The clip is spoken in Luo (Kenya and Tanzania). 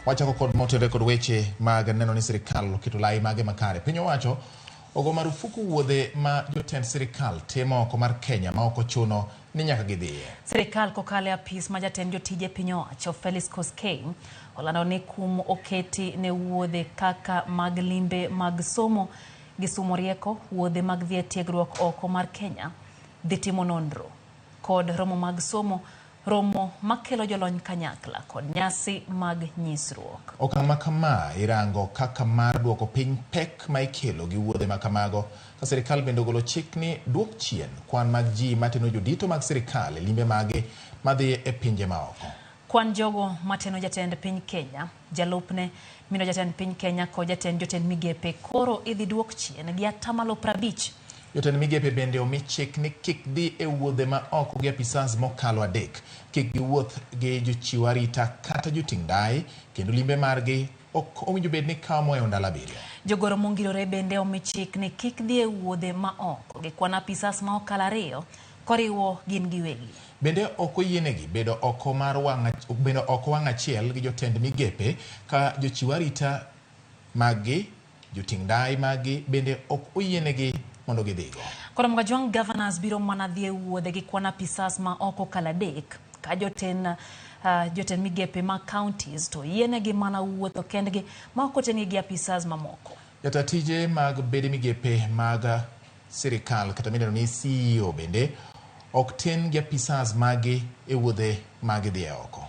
Wachako kod motenore kod weche mag neno ni sirikal oketo lai mage makare. Piny owacho ogo marufuku wuodhe ma jotend sirikal timo oko mar Kenya ma ok ochuno ni nyaka gidhiye. Sirikal kokalo e apis ma jatend jotije piny owacho Felix Koskei olando ni kum oketi ne wuodhe kaka mag limbe mag somo gi sumo rieko, wuodhe mag dhi e tiegruok oko mar Kenya, dhi timo nonro kod romo mag somo, romo makelo jolony kanyakla kod nyasi mag nyisruok. Okang' ma kama irango kaka mar duoko piny pek ma ikelo gi wuodhe ma kamago, ka sirikal bende ogolo chik ni duok chien kwan mag ji mateno jodito mag sirikal e limbe mage madhi e pinje maoko. Kwan jogo mateno jatend piny Kenya, jalupne, mino jatend piny Kenya kod jatend jotend migepe koro idhi duok chien gi atamalo 50. Jotend migepe bende omi chik ni kik dhi e wuodhe ma oko gi apisas mokalo 3, kik giwuoth gi jochiw arita kata joting' ndai, kendo limbe margi ok owinjo bed ni kawo mohewo ndalo 7. Jogoro mongirore bende omi chik ni kik dhi e wuodhe ma oko gi kwan apisas ma okalo 2 koriwo gin giwegi. Bende ok oyienegi bedo oko mar wang' bedo oko wang' achiel gi jotend migepe ka jochiw arita maggi, joting' ndai maggi bende ok oyienegi mondo gidhigo. Koro Mgajwang' governors biro mana dhi e wuodhe gi kwan apisas ma ok okalo 3 ka jotend migepe mag counties to yienegi mana wuotho kendgi ma ok otengi gi apisas mamoko. Jata tije mag bede migepe mag sirikal kata midendo ni CEO bende ok ten gi apisas magi e wuodhe ma gidhi e oko.